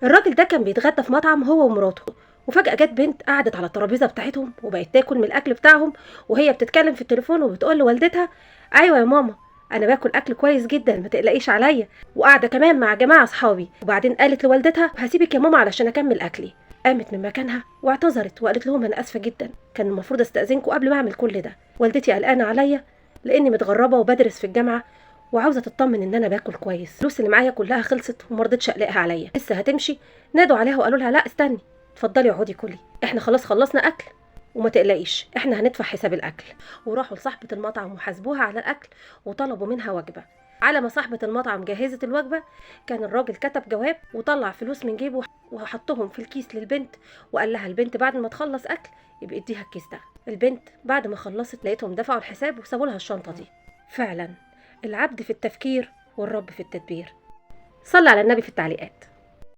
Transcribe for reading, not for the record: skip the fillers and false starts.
الراجل ده كان بيتغدى في مطعم هو ومراته، وفجأة جت بنت قعدت على الترابيزة بتاعتهم وبقت تاكل من الأكل بتاعهم، وهي بتتكلم في التليفون وبتقول لوالدتها: أيوة يا ماما أنا باكل أكل كويس جدا ما تقلقيش عليا، وقاعدة كمان مع جماعة أصحابي. وبعدين قالت لوالدتها: هسيبك يا ماما علشان أكمل أكلي. قامت من مكانها واعتذرت وقالت لهم: أنا آسفة جدا، كان المفروض أستأذنكم قبل ما أعمل كل ده، والدتي قلقانة عليا لأني متغربة وبدرس في الجامعة وعاوزه تطمن ان انا باكل كويس، الفلوس اللي معايا كلها خلصت وما رضيتش اقلقها عليا. لسه هتمشي نادوا عليها وقالوا لها: لا استني، اتفضلي اقعدي كلي، احنا خلاص خلصنا اكل وما تقلقيش احنا هندفع حساب الاكل. وراحوا لصاحبه المطعم وحاسبوها على الاكل وطلبوا منها وجبة. على ما صاحبه المطعم جهزت الوجبة كان الراجل كتب جواب وطلع فلوس من جيبه وحطهم في الكيس للبنت، وقال لها البنت بعد ما تخلص اكل يبقى اديها الكيس ده. البنت بعد ما خلصت لقيتهم دفعوا الحساب وسابوا لها الشنطة دي. فعلا العبد في التفكير والرب في التدبير. صلى على النبي في التعليقات.